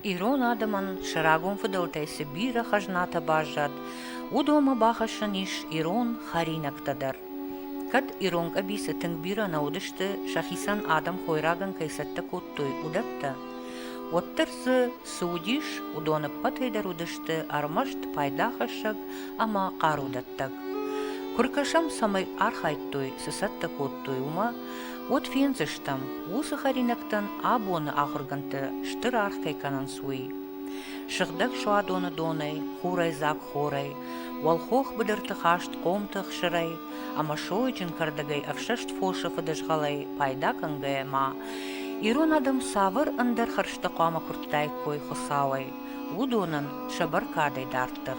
Ирон адӕмӕн сӕ рагон фыдӕлтӕй цы бирӕ хӕзнатӕ баззад, уыдонмӕ бахӕссӕн ис ирон хӕринӕгтӕ дӕр. Кӕд ирон къӕбицы тынг бирӕ нӕ уыдысты, сӕхицӕн адӕм хойрагӕн кӕй цӕттӕ кодтой, уыдӕттӕ, уӕддӕр дзы цы уыдис, уыдон ӕппӕтӕй дӕр уыдысты ӕрмӕст пайдахӕссӕг ӕмӕ хъарудӕттӕг. Куы ркӕсӕм, цӕмӕй архайдтой, цы цӕттӕ кодтой, уымӕ, уӕд фендзыстӕм, уыцы хӕринӕгтӕн абоны ахуыргӕндтӕ стыр аргъ кӕй кӕнынц, уый. Сыгъдӕг суадоны донӕй, хурӕйдзаг хорӕй, уӕлхох быдырты хаст хъомты ӕхсырӕй ӕмӕ сойджын кӕрдӕгӕй ӕфсӕст фосы фыдызгъӕлӕй пайда кӕнгӕйӕ ма ирон адӕм цавӕр ӕндӕр хӕрзтӕ хъуамӕ куырдтаиккой Хуыцауӕй, уыдонӕн сӕ бӕркадӕй дарддӕр.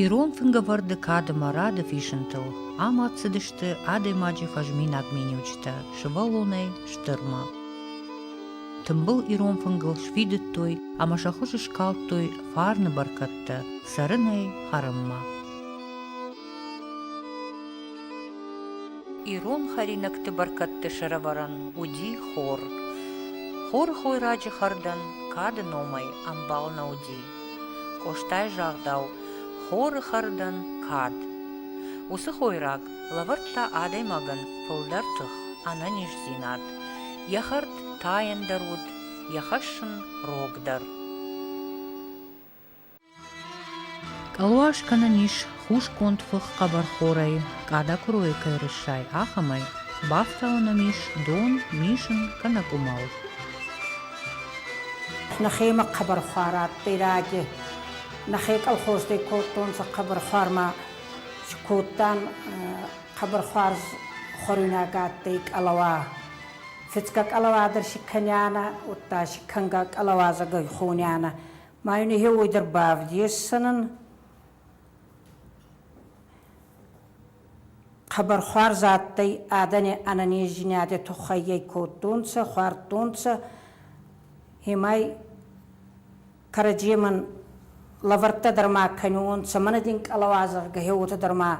Ирон фынгӕвӕрды кад ӕмӕ рады фисынтыл амад цыдысты адӕймаджы фӕзминаг миниуджытӕ сывӕллонӕй стырмӕ. Тымбыл ирон фынгыл сфидыдтой ӕмӕ сӕ хуыз скалдтой фарны бӕркӕдтӕ цӕрынӕй хӕрынмӕ. Ирон хӕринӕгты бӕркӕдты сӕрӕвӕрӕн уыди хор. Хоры хойраджы хӕрдӕн кады номӕй ӕмбал нӕ уыди. Къостайы загъдау, хоры хӕрдӕн кад. Уыцы хойраг лӕвӕрдта адӕймагӕн фылдӕр тых, ӕнӕниздзинад. Йӕ хӕрд тайӕндӕр уыд, йӕ хӕссын рогдӕр. Къӕлуа скӕнӕн ис хусгонд фых хъӕбӕрхорӕй, къада куыройы кӕй рыссай, ахӕмӕй. Бафтауӕн ӕм ис дон, мисын кӕнӕ къуымӕл. Нӕхемӕ хъӕбӕрхуар адтӕй раги. Нӕхе колхозтӕй кодтонцӕ хъӕбӕрхуар ма кодтан хъӕбӕрхуар хуӕруйнаг адтӕй къӕлӕуа. Фицгӕ къӕлӕуа дӕр си кӕнианӕ, удта си кӕнгӕ къӕлӕуа зӕгъгӕ хонианӕ. Ма ин уой дӕр бавдесдзӕнӕн. Хъӕбӕр хуарз адтӕй адӕни ӕнӕнездзийнади туххӕй ӕй кодтонцӕ, хуардтонцӕ. Гъемӕй кӕрӕдземӕн лӕвӕрттӕ дӕр ма кӕниуонцӕ, мӕнӕ дин къӕлӕуа, зӕгъгӕ, гъе уотӕ дӕр ма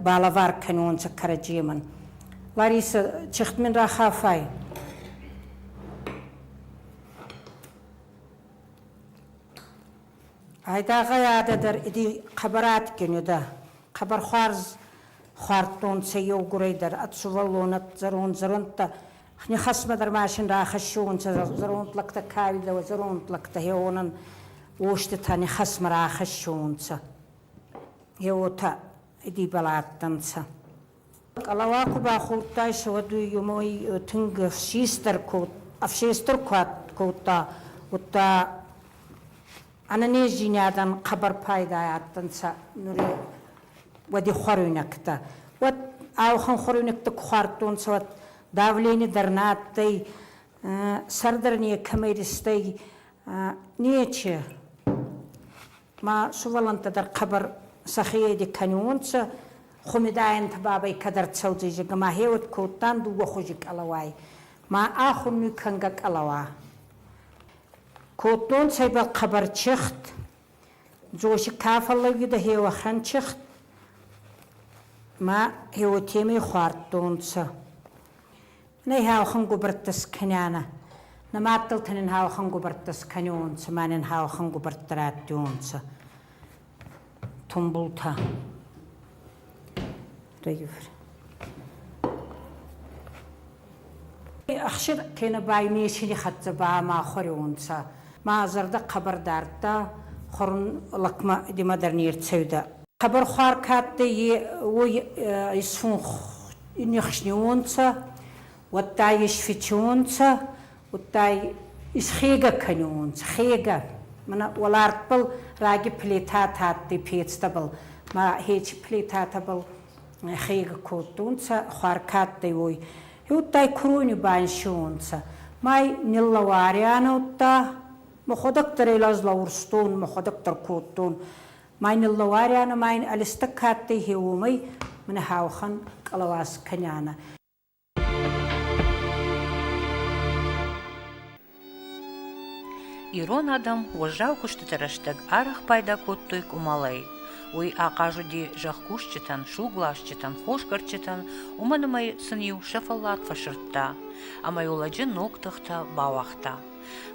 балӕвар кӕниуонцӕ кӕрӕдземӕн. Лариса, чихт мин рахафай. Айдагъӕй адӕ дӕр иди хъӕбӕр адгин удӕ, хъӕбӕр хуарз хуардтонцӕ еугурӕй дӕр, ӕд сувӕллон, ӕд зӕронд зӕрондтӕ. Нихӕсмӕ дӕр машин рахӕссиуонцӕ зӕронд лӕгтӕ кауидӕ, зӕронд лӕгтӕ хеуонӕн уоститӕ нихӕсмӕ рахӕссиуонцӕ. Е уотӕ идибӕл адтӕнцӕ. Къӕлӕуа ку бахудтайсӕ, уӕд уомӕй тынг ӕфсисдӕр ӕфсесдӕр кодта, удта ӕнӕнездзийнадӕн хъӕбӕр пайда адтӕнцӕ нури уӕди хуӕруйнӕгтӕ. Уӕд ауӕхӕн хуӕруйнӕгтӕ ку хуардтонцӕ, уӕд давлени дӕр нӕ адтӕй, сӕр дӕр некӕмӕй ристӕй, нечи. Ма сувӕллӕнттӕ дӕр хъӕбӕр сӕхе кӕниуонцӕ, Хумидайӕнтӕ бабӕй кадӕр цӕудзӕй, зӕгъгӕ, ма хеуӕт кодтан дууӕ хузи къӕлӕуай, ма ӕ хуннуй кӕнгӕ къӕлӕуа. Кодтонцӕ ибӕл хъӕбӕр чихт, дзоси ка фӕллӕууидӕ хеуӕхӕн чихт, ма хеуотемӕй хуардтонцӕ. Нӕ хаухан губӕрттӕ скӕнианӕ. Нӕ мадтӕлтӕ нин хаухан губӕрттӕ скӕниуонцӕ, ма нин хаухан губӕрттӕ раттиуонцӕ. Тумбултӕ. Райвер. Ӕхсир кенӕ ба имесини хӕццӕ ба ма хуӕриуонцӕ. Ма зӕрдӕ хъӕбӕр дардта, хуӕрун лӕгмӕ димӕ дӕр не рцӕуидӕ. Хъӕбӕр хуар ка адтӕй, е уой исфунх нихсниуонцӕ, уӕдта исфициуонцӕ, удта исхегӕ кӕниуонцӕ, хегӕ. Мӕнӕ уӕлартбӕл раги плитатӕ адтӕй пецтӕбӕл, ма хечи плитатӕбӕл хегӕ кодтонцӕ, хуар ка адтӕй, уой. Удта курони бансиуонцӕ. Май ниллӕуарианӕ удта мӕхуӕдӕг дӕр ӕй лӕзлӕурстон, мӕхуӕдӕг дӕр кодтон. Май ниллӕуарианӕ, ма ин ӕлистӕг ка адтӕй, хе уомӕй мӕнӕ хаухан къалауас кӕнианӕ. Ирон адӕм уӕззау куыстыты рӕстӕг арӕх пайда кодтой къуымӕлӕй. Уый ахъаз уыди зӕхкусджытӕн, сугласджытӕн, хосгӕрдджытӕн, уымӕн ӕмӕ сын-иу сӕ фӕллад фӕсырдта ӕмӕ-иу лӕджы ног тыхтӕ бауагъта.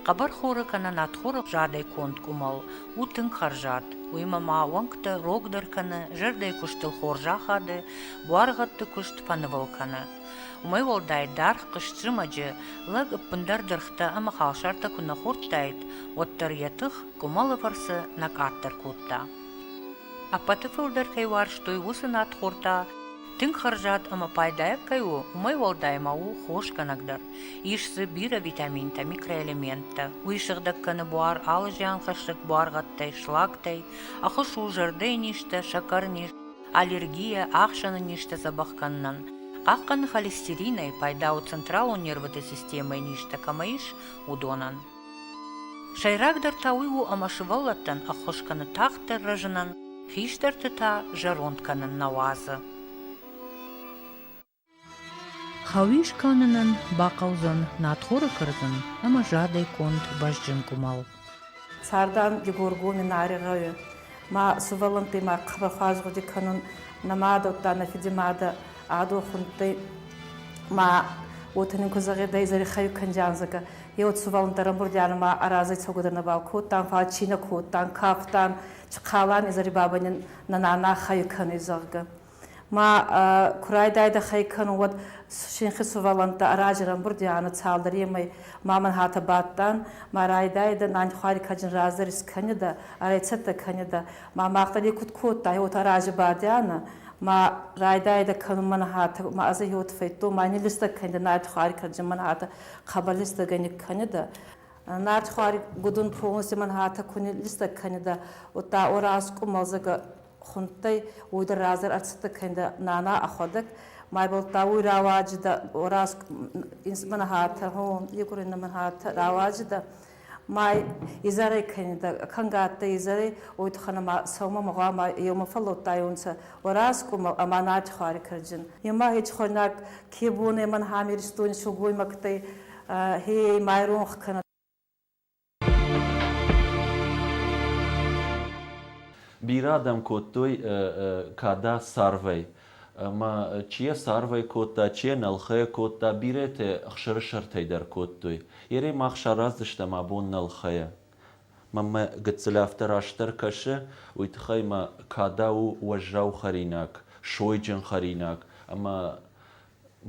Хъӕбӕрхоры кӕнӕ надхоры задӕй конд къуымӕл у тынг хӕрзад, уыимӕ ма уӕнгтӕ рогдӕр кӕны, зӕрдӕйы куыстыл хорз ахады, буаргъӕдты куыст фӕнывыл кӕны. Уымӕй уӕлдай даргъ хъызт зымӕджы лӕг ӕппындӕр дыргътӕ ӕмӕ халсартӕ куы нӕ хордтаид, уӕддӕр йӕ тых къуымӕлы фӕрцы нӕ къаддӕр кодта. Ӕппӕты фылдӕр кӕй уарзтой, уыцы надхортӕ тынг хӕрзад ӕмӕ пайдайаг кӕй у, уымӕй уӕлдай ма у хосгӕнӕг дӕр. Ис дзы бирӕ витаминтӕ, микроэлементтӕ. Уый сыгъдӕг кӕны буар алы зианхӕссӕг буаргъӕдтӕй, шлактӕй, ӕххуыс у зӕрдӕйы низтӕ, сӕкӕрниз, аллергийӕ, ахсӕны низтӕ дзӕбӕх кӕнынӕн. Хъахъхъӕны холестеринӕй, пайда у централон нервыты системӕйы низтӕ кӕмӕ ис, уыдонӕн. Сӕйрагдӕр та уый у, ӕмӕ сывӕллӕттӕн ӕххуыс кӕны тагъддӕр рӕзынӕн, хистӕрты та зӕронд кӕнын нӕ уадзы. Хауис кӕнынӕн бахъӕудзӕн надхоры кӕрдзын ӕмӕ задӕй конд бӕзджын къуымӕл. Цардан Дигоргоми Нари гъӕуи. Ма сувӕллӕнтти ма хъӕбӕр хуарз гъуди кӕнун нӕ мадӕ, удта нӕ фиди мадӕ Адо хундтӕй. Ма уотӕ нин ку зӕгъидӕ, изӕри хайу кӕнджиан, зӕгъгӕ, еу сувӕллӕнттӕ рамбурдиан ӕма ӕ разӕй цӕугӕ дӕр нӕбал кодтан, фал чи нӕ кодтан, кафтан, Чхъалан изӕри бабӕй нин нӕ нана хайу кӕнуй, зӕгъгӕ. Ма ку райдайдӕ хай кӕнун, уӕд синхи сувӕллӕнттӕ ӕрӕджы рамбурдианӕ цалдӕремӕй ма мӕн хатӕ бадтан, ма райдайдӕ нань хуари каджин раздӕр искӕнидӕ, ӕрӕйцӕттӕ кӕнидӕ, ма мах дӕр куд кодта, уотӕ рази бадианӕ, ма райдайдӕ кӕнун мӕн хатӕ, ма ӕз уотӕ фӕйдтон, ма ниллистӕг кӕнидӕ нарти хуари каджин мӕн хатӕ хъӕбӕр листӕгӕй никкӕнидӕ. Нартхуари гудун полностью мӕн хатӕ ку ниллистӕг кӕнидӕ, удта ораз къумӕлзӕгӕ хундтӕй, уой дӕр раздӕр ӕрцӕттӕ кӕнидӕ нана ӕхуӕдӕг. Майбӕлтта уой рауаджидӕ ораз мӕн хатӕ, гъо, игурин мӕн хатӕ рауаджидӕ. Май изӕрӕй кӕнидӕ, кӕнгӕ адтӕй изӕрӕй, уой туххӕн ӕма сӕумӕ гъӕуама еумӕ фӕллодтайуонцӕ ораз къумӕл ӕма нартихуари кӕрдзин. Ема хечхойнаг ке бон ӕй мӕн хам Иристони силгоймӕгтӕй хе ма иронх кӕнӕ. Бирӕ адӕм кодтой када царвӕй. Ӕмӕ чи йӕ царвӕй кодта, чи йӕ нӕлхӕйӕ кодта, бирӕтӕ ӕхсырысӕртӕй дӕр кодтой. Ере мах сараздзыстӕм абон нӕлхӕйӕ. Мӕнмӕ гыццыл афтӕ растдӕр кӕсы, уый тыххӕй мӕ када у уӕззау хӕринаг, сойджын хӕринаг ӕмӕ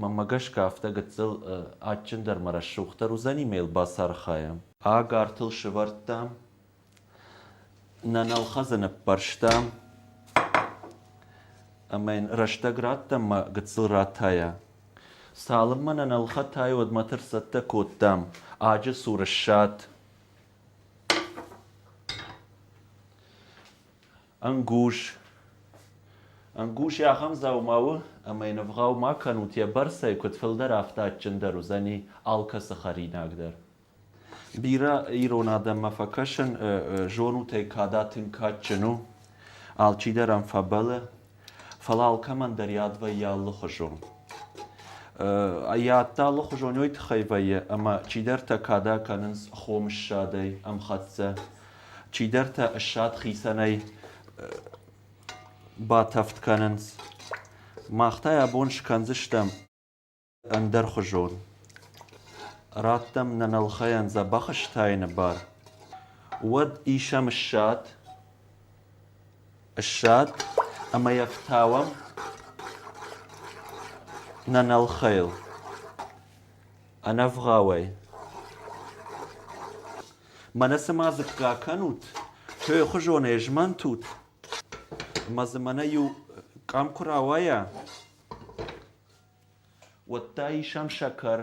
Мӕнмӕ гӕсгӕ афтӕ гыццыл адджындӕр мӕ рӕсугъддӕр уыдзӕни мӕ йыл бацархайӕм. Аг артыл сывӕрдтам, нӕ нӕлхӕ дзы ныппӕрстам ӕмӕ йын рӕстӕг радтам мӕ гыццыл ратайа. Цалынмӕ нӕ нӕлхӕ тайы, уӕдмӕ ӕрцӕттӕ кодтам аджы цур ссад, Ӕнгуз. Ӕнгуз ахӕм дзаума у, ӕмӕ йын ӕвгъау ма кӕнут, йӕ бӕрцӕй куыд фылдӕр, афтӕ адджындӕр уыдзӕни алкӕцы хӕринаг дӕр. Бирӕ ирон адӕммӕ фӕкӕсын, зонут ӕй, када тынг кадджын у, алчидӕр ӕм фӕбӕлы, фӕлӕ алкӕмӕн дӕр йӕ ад вӕййы алыхуызон. Йӕ ад та алыхуызон уый тыххӕй вӕййы, ӕмӕ чидӕртӕ када кӕнынц хом ссадӕй ӕмхӕццӕ, Чидӕртӕ ссад хицӕнӕй батӕвд кӕнынц. Мах та йӕ абон скӕндзыстӕм ӕндӕрхуызон. Раттӕм нӕ нӕлхӕйӕн дзӕбӕх стайыны бар. Уӕд исӕм ссад, ссад ӕмӕ йӕ фтауӕм нӕ нӕлхӕйыл ӕнӕвгъауӕй. Мӕнӕ цыма дзыкка кӕнут, хуызонӕй змӕнтут, ӕмӕ дзы мӕнӕ иу къӕм куы рауайа, уӕд та исӕм сӕкӕр.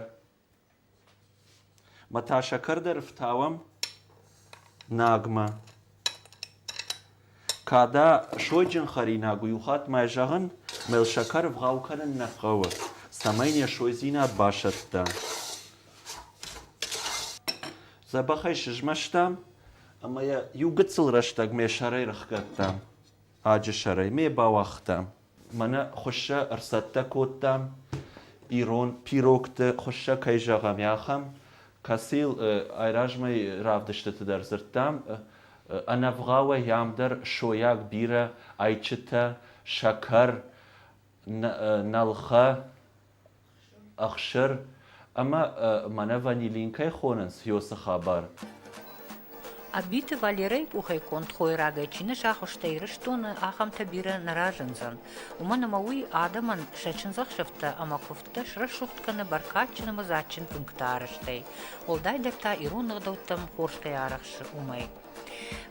Мӕ та сӕкӕр дӕр ӕфтауӕм нагмӕ. Када сойджын хӕринаг у, иу хатт ма зӕгъын, мӕ сӕкӕр ӕвгъау кӕнын нӕ хъӕуы, цӕмӕй не сойдзинад басӕтта. Дзӕбӕхӕй сызмӕстам ӕмӕ йӕ иу гыццыл рӕстӕг ме сӕрӕй рыхгӕдтам, аджы сӕрӕй ме бауагътам. Мӕнӕ хуыссӕ ӕрцӕттӕ кодтам, ирон пирогты хуыссӕ кӕй зӕгъӕм, ахӕм, кӕцыйыл айразмӕ равдыстыты дӕр дзырдтам. Ӕнӕвгъауӕй ам дӕр сойаг бирӕ ӕйчытӕ, сӕкӕр, нӕлхӕ, ӕхсыр ӕмӕ мӕнӕ ванилин кӕй хонынц, уыцы хабар. Ӕбиты Валерӕйы къухӕй конд хойрагӕй чи нӕ сахуыста Ирыстоны, ахӕмтӕ бирӕ нӕ разындзӕн, уымӕн ӕмӕ уый адӕмӕн сӕ чындзӕхсӕвтӕ ӕмӕ куывдтӕ срӕсугъд кӕны бӕркадджын ӕмӕ дзаджджын фынгты арӕзтӕй, уӕлдайдӕр та ирон ӕгъдӕуттӕм хорз кӕй арӕхсы, уымӕй.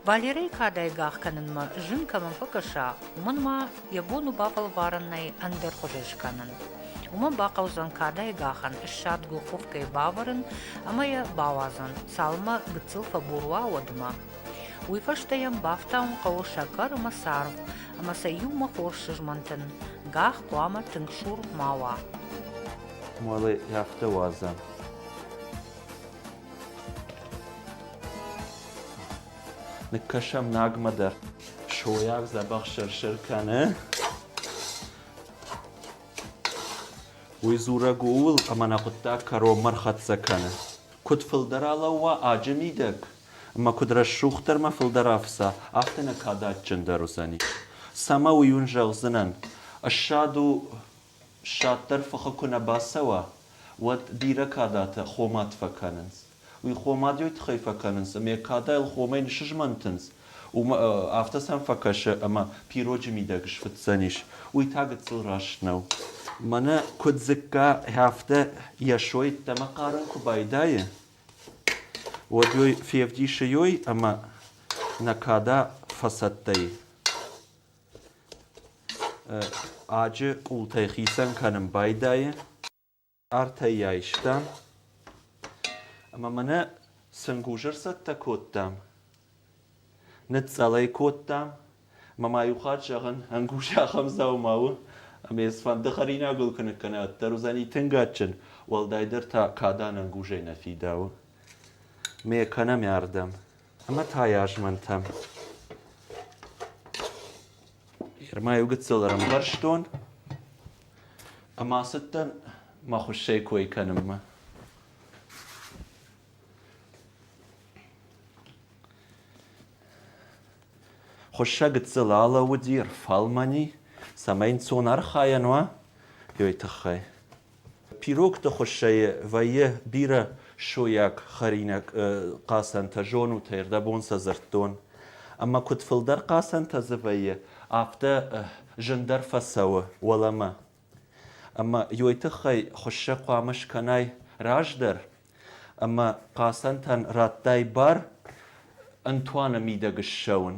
Валерӕйы кадӕй гах кӕнынмӕ зын кӕмӕн фӕкӕса, уымӕн ма йӕ бон у бафӕлварын нӕй ӕндӕр хуызы скӕнын. Уымӕн бахъӕудзӕн кадӕй гахӕн ссад гуховкӕйы бавӕрын ӕмӕ йӕ бауадзын, цалынмӕ гыццыл фӕбур уа, уӕдмӕ. Уый фӕстӕ йӕм бафтауын хъӕуы сӕкӕр ӕмӕ царв, ӕмӕ сӕ иумӕ хорз сызмӕнтын. Гах хъуамӕ тынг сур ма уа. Уӕле афтӕ уадзӕм. Ныккӕсӕм нагмӕ дӕр. Сойаг дзӕбӕх сыр-сыр кӕны. Уый дзурӕг у ууыл, ӕмӕ нӕ хъуыддаг кӕронмӕ рхӕццӕ кӕны. Куыд фылдӕр алӕууа аджы мидӕг, ӕмӕ куыд рӕсугъддӕрмӕ фылдӕр афца, афтӕ нӕ кад адджындӕр уыдзӕни. Цӕмӕ уый уын зӕгъдзынӕн? Ссад у Ссад дӕр фыхы куы нӕ бацӕуа, уӕд бирӕ кадатӕ хомад фӕкӕнынц. Уый хомадёй тыххӕй фӕкӕнынц ӕмӕ йӕ кадайыл хомӕй нысызмӕнтынц, уымӕ афтӕ сӕм фӕкӕсы, ӕмӕ пироджы мидӕг сфыцдзӕнис. Уый та гыццыл раст нӕу. Мӕнӕ куыд дзыкка, афтӕ йӕ сой ӕддӕмӕ хъарын куы байдайы, уӕд уый февдисы ёй ӕмӕ нӕ када фӕцӕттӕ и. Аджы къултӕй хицӕн кӕнын байдайы. Артӕй йӕ айстам ӕмӕ мӕнӕ цы ӕнгуз ӕрцӕттӕ кодтам, ныцъцъӕл ӕй кодтам ӕмӕ ма иу хатт зӕгъын, ӕнгуз ахӕм дзаума у, ӕмӕ йӕ цыфӕнды хӕринагыл куы ныккӕна, уӕддӕр уыдзӕни тынг адджын, уӕлдайдӕр та кадӕн ӕнгузӕй нӕ фидауы. Ме кӕнӕм ардӕм. Ӕмӕ та йӕ азмӕнтӕм. Ма иу гыццыл ӕрӕмбӕрстон ӕмӕ ацыдтӕн мӕ хуыссӕй кой кӕнынмӕ. Хуыссӕг гыццыл алӕууыди, ӕрфӕлмӕни, цӕмӕй ӕнцон архайӕн уа, уый тыххӕй. Пирогты хуыссӕйы вӕййы бирӕ сойаг хӕринаг хъацӕнтӕ, зонут ӕй, ӕрдӕбон сӕ дзырдтон. Ӕмӕ куыд фылдӕр хъацӕнтӕ дзы вӕййы, афтӕ зындӕр фӕцӕуы уӕлӕмӕ. Ӕмӕ уый тыххӕй хуыссӕ хъуамӕ скӕнай раздӕр ӕмӕ хъацӕнтӕн радтай бар ӕнтуаны мидӕг ссӕуын.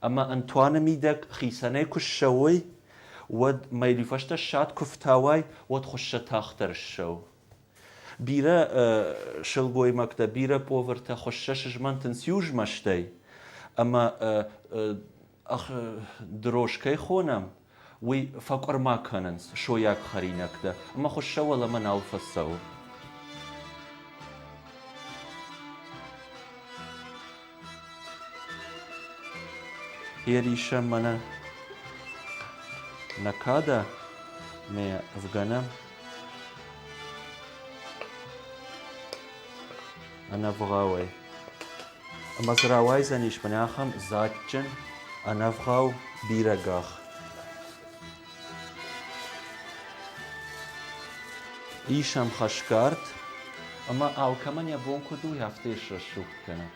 Ӕмӕ ӕнтуаны мидӕг хицӕнӕй куы ссӕуой, уӕд мӕйли фӕстӕ ссад куы фтауай, уӕд хуыссӕ тагъддӕр ссӕуы. Бирӕ сылгоймӕгтӕ, бирӕ повартӕ хуыссӕ сызмӕнтынц иу змӕстӕй, ӕмӕ дрожь кӕй хонӕм, уый фӕкъуырма кӕнынц сойаг хӕринӕгтӕ, ӕмӕ хуыссӕ уӕлӕмӕ нал фӕцӕуы. Ерисӕ мӕнӕ нӕ кадӕ ме ӕвгӕнӕм ӕнӕвгъауӕй. Ӕмӕ дзы рауайдзӕнис мӕнӕ ахӕм дзаджджын, ӕнӕвгъау бирӕ гах. Ис ӕм хӕсгард, ӕмӕ алкӕмӕн йӕ бон куыд у, афтӕ йӕ срӕсугъд кӕны.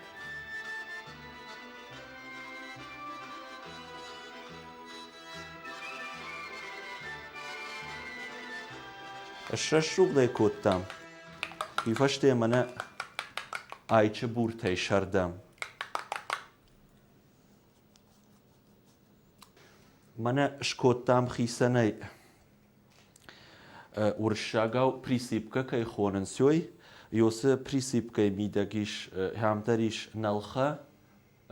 Срӕсугъд ӕй кодтам. Уый фӕстӕ мӕнӕ айчы буртӕй сӕрдӕм. Мӕнӕ скодтам хицӕнӕй уырыссагау присыпкӕ кӕй хонынц, уый. Уыцы присыпкӕйы мидӕг ис, ахӕмдӕр ис нӕлхӕ,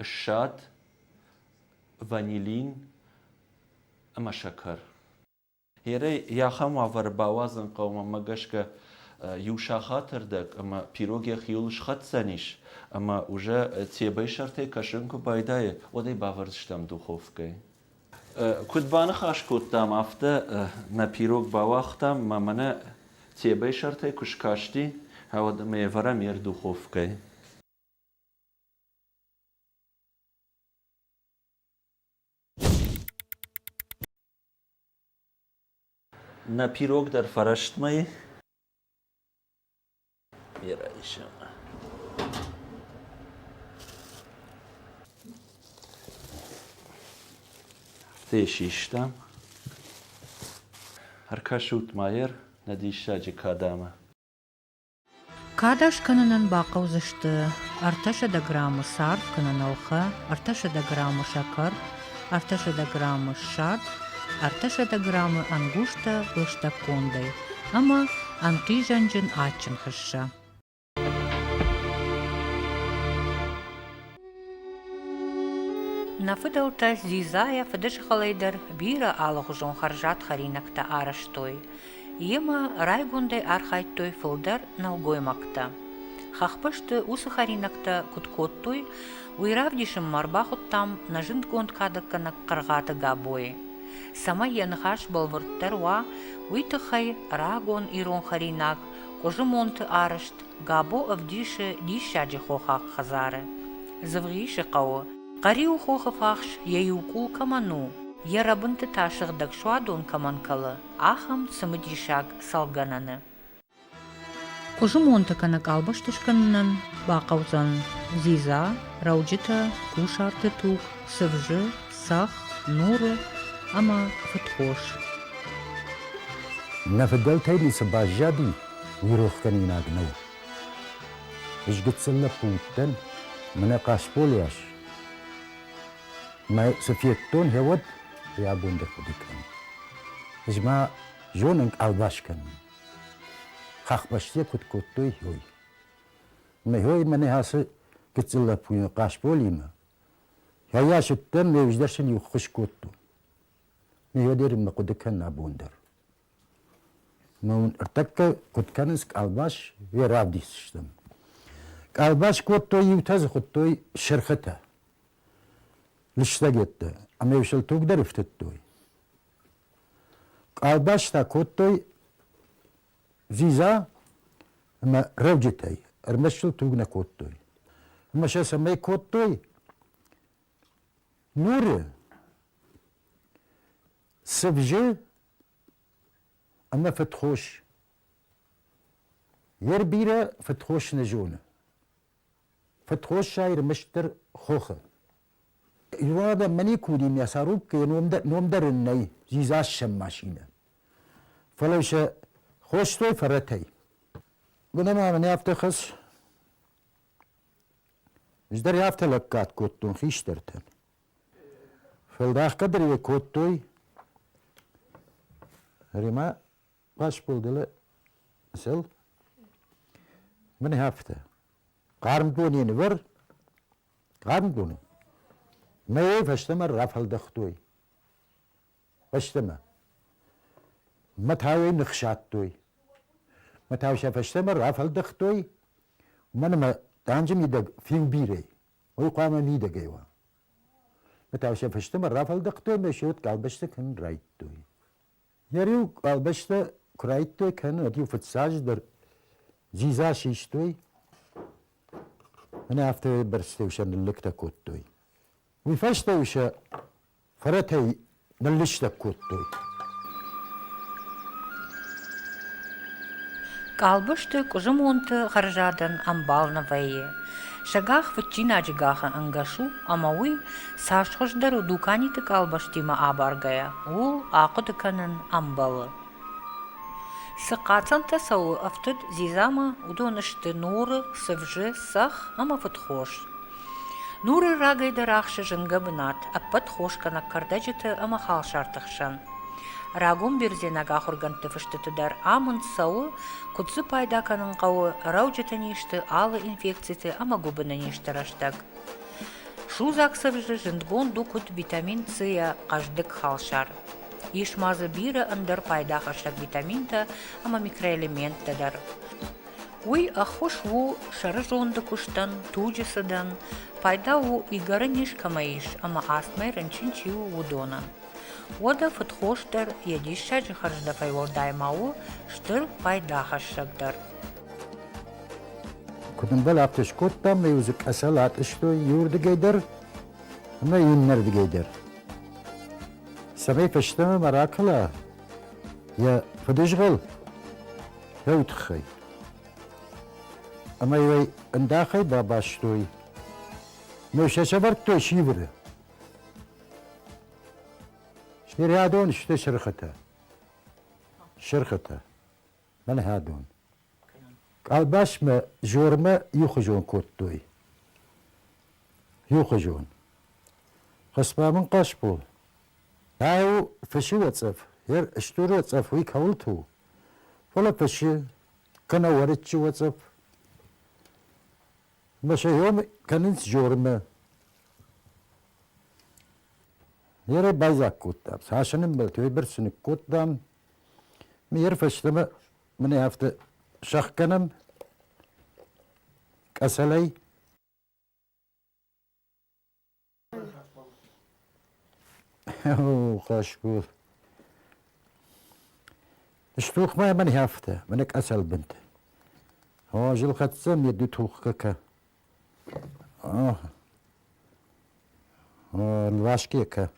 ссад, ванилин ӕмӕ сӕкӕр. Ерӕй ахӕм уавӕры бауадзын хъӕуы, мӕнмӕ гӕсгӕ, иу сахаты рдӕг ӕмӕ пирог йӕхиуыл схӕцдзӕнис, ӕмӕ уже тебӕйы сӕртӕй кӕсын куы байдайы, уӕд ӕй бавӕрдзыстӕм духовкӕйы. Куыд баныхас кодтам, афтӕ нӕ пирог бауагътам, ӕмӕ мӕнӕ тебӕйы сӕртӕй куы скасти, уӕд ӕмӕ йӕ вӕрӕм йе рдуховкӕйы. Нӕ пирог дӕр фӕрӕстмӕ и. Райсӕм. Афтӕ йӕ систам. Ӕркӕсут ма йӕ нӕ диссаджы кадамӕ. Кад скӕнынӕн бахъӕудзысты 300 граммы царв кӕнӕ нӕлхӕ, 300 граммы сӕкӕр, 300 граммы ссад, 300 граммы ӕнгузтӕ лыстӕггондӕй ӕмӕ ӕнхъизӕнджын адджын хыссӕ. Нӕ фыдӕлтӕ дзидзайӕ фыдызгъӕлӕй дӕр бирӕ алыгъуызон хӕрзад хӕринӕгтӕ арӕзтой. Йемӕ райгондӕй архайдтой фылдӕр нӕлгоймӕгтӕ. Хӕхбӕсты уыцы хӕринӕгтӕ куыд кодтой, уый равдисынмӕ ӕрбахуыдтам нӕ зындгонд кадӕггӕнӕг Хъыргъаты Габойы. Цӕмӕй йӕ ныхас бӕлвырддӕр уа, уый тыххӕй рагон ирон хӕринаг Къуызымонты арӕзт Габо ӕвдисы диссаджы хохаг хӕдзары. Дзывгъисы хъӕуы Хъӕриуы хохы фахс йӕ иу къул кӕмӕн у, йӕ рӕбынты та сыгъдӕг суадон кӕмӕн кӕлы, ахӕм цымыдисаг цӕлгӕнӕны. Къуызымонтӕ кӕнӕ къалбасты скӕнынӕн бахъӕудзӕн дзидза, рӕуджытӕ, кусарты туг, цывзы, цӕхх, нуры ӕмӕ фыдхос. Нӕ фыдӕлтӕй ницы баззади, уый рохгӕнинаг нӕу. Ӕз гыццыл лӕппу уыдтӕн, мӕнӕ Хъасболиас. Мӕ цы федтон, гъеуӕд ӕй абон дӕр хъуыды кӕнын. Ӕз ма зонын къалбас кӕнын. Хӕхбӕсты куыд кодтой, уый. Мӕ хой мӕнӕ ацы гыццыл лӕппуимӕ Хъасболимӕ Йӕ сыдтӕн, ме уздӕр сын иу ххуыс кодтон. Ме дӕр мӕ хъуыды кӕнын абон дӕр. Мӕ уын ӕртӕккӕ куыд кӕнынц къалбас, йӕ равдисдзыстӕм. Къалбас кодтой, иутӕ дзы хуыдтой сырхытӕ, лыстӕгеттӕ, ӕмӕ-иу сыл туг дӕр ӕфтыдтой. Къалбас та кодтой дзидза ӕмӕ рӕуджытӕй, ӕрмӕст сыл туг нӕ кодтой. Ӕмӕ сӕ цӕмӕй кодтой, нуры, цывзы ӕмӕ фыдхос. Йе рбирӕ фыдхос нӕ зоны. Фыдхос сай ӕрмӕстдӕр хохы. Ирон адӕм мӕ никуы уыди мясорубкӕ, йӕ ном дӕр ын нӕй, дзидзассӕн машинӕ. Фӕлӕ сӕ хостой фӕрӕтӕй. Уымӕн ӕмӕ мын афтӕ хӕс. Ӕз дӕр афтӕ лӕггад кодтон хистӕртӕн. Фӕлдахгӕ дӕр йӕ кодтой. Ремӕ Хъасболдылы сыл мын афтӕ. Хъарм дони нывӕр, хъарм доны. Мӕ фӕстӕмӕ рафӕлдӕхтой. Фӕстӕмӕ. Мӕ тауӕй ныхсадтой. Мӕ тау сӕ фӕстӕмӕ рафӕлдӕхтой, уымӕн ӕмӕ танджы мидӕг фиу бирӕ уый хъуамӕ мидӕгӕй уа. Мӕ тау сӕ фӕстӕмӕ рафӕлдӕхтой ӕмӕ се къалбӕстӕ кӕнын райдыдтой. Йӕ риу къалбӕстӕ куы райдыдтой кӕнын, уӕд-иу фыццаджыдӕр дзидза систой, мӕнӕ афтӕ бӕрцтӕ сӕ ныллыгтӕ кодтой. Уый фӕстӕ-иу сӕ фӕрӕтӕй ныллыстӕг кодтой. Къалбысты къуызымонты хӕрзадӕн ӕмбал нӕ вӕййы. Сӕ гах фыдджинаджы гахы ӕнгӕс у, ӕмӕ уый, цас хуыздӕр у дуканиты къалбӕстимӕ абаргӕйӕ, ууыл ахъуыды кӕнын ӕмбӕлы. Цы хъацӕнтӕ цӕуы ӕфтыд дзидзамӕ, уыдон сты нуры, цывзы, цӕхх ӕмӕ фыдхос. Нуры рагӕй дӕр ахсы зынгӕ бынат ӕппӕт хосгӕнӕг кӕрдӕджыты ӕмӕ халсарты хсӕн. Рагон бердзенаг ахуыргӕндты фыстыты дӕр амынд цӕуы, куыд дзы пайда кӕнын хъӕуы рӕуджыты низты, алы инфекциты ӕмӕ гуыбыны низты рӕстӕг. Судзаг цывзы зындгонд у куыд витамин С-йӕ хъӕздыг халсар. Ис ма дзы бирӕ ӕндӕр пайдахӕссӕг витаминтӕ ӕмӕ микроэлементтӕ дӕр. Уый ӕххуыс у сӕрызонды куыстӕн, туджы цыдӕн, пайда у игӕры низ кӕмӕ ис ӕмӕ астмӕй рынчын чи у, уыдонӕн. Уӕдӕ фыдхос дӕр йӕ диссаджы хӕрздӕфӕй уӕлдай ма у стыр пайдахӕссӕг дӕр. Куыд ӕмбал, афтӕ скодтам, ӕмӕ-иу дзы къӕцӕл атъыстой иуырдыгӕй дӕр ӕмӕ иннӕрдыгӕй дӕр. Цӕмӕй фӕстӕмӕ ма ракӕла. Йӕ фыдызгъӕл еу тыххӕй. Ӕмӕ йӕ ӕндахӕй бабастой. Ме сӕ сӕвӕрдтой сивыры. Сирӕдон сты сырхытӕ. Сырхытӕ. Мӕн хӕдон. Къалбасмӕ зормӕ иухуызон кодтой. Иухуызон. Хӕсмӕ мын Хъасбол. Ау, фысы уӕцъӕф, ер стур уӕцъӕф уый кӕуылты у? Фӕлӕ фысы, кӕнӕ уӕрыччы уӕцъӕф. Мӕ сӕ кӕнынц зормӕ. Ерӕй байдзаг кодтам, цас ын ӕмбӕлд, уыйбӕрц ын ныккодтам. Ме рфӕстӕмӕ мын афтӕ сӕхгӕнӕм къӕцӕлӕй. О, Хъасбол. Стух ма мӕн афтӕ, мӕнӕ къӕцӕлбынты. О, зылхӕццӕ ме ду тухгӕ кӕ. О, лваске кӕ.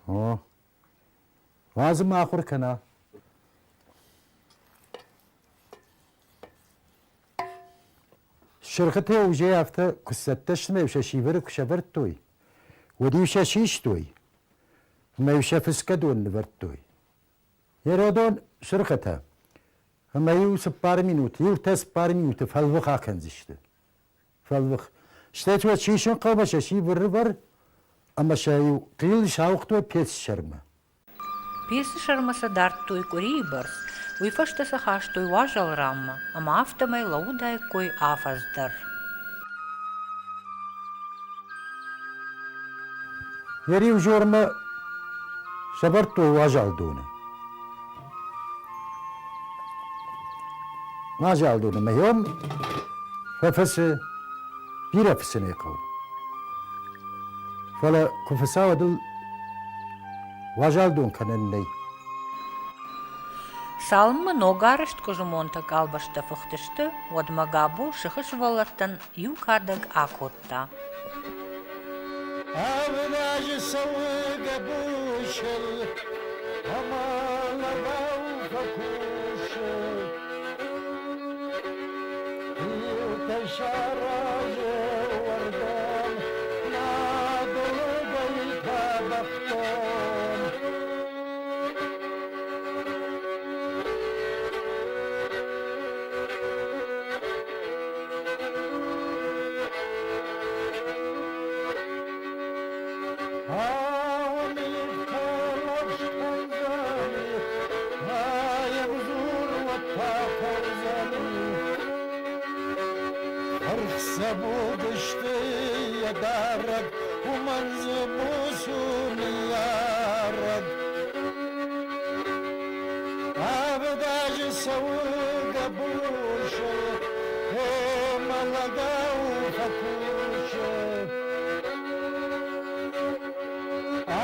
О, уадзы ма ахуыр кӕна. Сырхытӕ уже афтӕ куы сцӕттӕ сты ӕмӕ сӕ сивыры куы сӕвӕрдтой, уӕд-иу сӕ систой ӕмӕ-иу сӕ фыцгӕ дон нывӕрдтой. Еродон сырхытӕ ӕмӕ-иу 4 минуты, иутӕ 4 минуты фӕлвых акӕндзысты. Фӕлвых. Стӕй уӕд сисын хъӕумӕ сӕ сивыры ӕмӕ сӕ-иу хъил сауыгътой пецы сӕрмӕ. Пецы сӕрмӕ сӕ дардтой къуырийы бӕрц, уый фӕстӕ сӕ хастой уазал ранмӕ ӕмӕ афтӕмӕй лӕууыдаиккой афӕдз дӕр. Йӕ риузормӕ сӕвӕрдтой уазал доны. Уазал доны мӕйон фӕфысы бирӕ фысынӕй хъӕуы. Фӕлӕ куы фыца, уӕд ыл уазал дон кӕнӕн нӕй. Цалынмӕ ногарӕзт къуызымонтӕ къалбӕстӕ фыхтысты, уӕдмӕ Габо сыхы сывӕллӕттӕн иу кадӕг акодта. Ӕвназы цӕуы Гӕбусыл, ӕмӕ лӕгау фӕкусы. Иутӕ саразы уӕрдон, нӕ былгӕйтӕ бӕхдон. Ӕрхсӕбудысты йӕ дарӕг, уымӕн дзы буц у ныййарӕг. Авд азы цӕуы Гӕбусы, ӕмӕ лӕгау фӕкусы.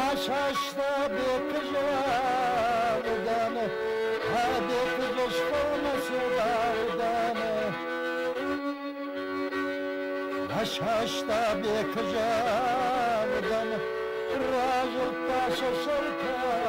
Асаста Бекызы авдӕны, Бекызы сфӕлмӕцыд авдӕны. Асаста Бекызы авдӕны, разылдта сӕ сӕртӕ.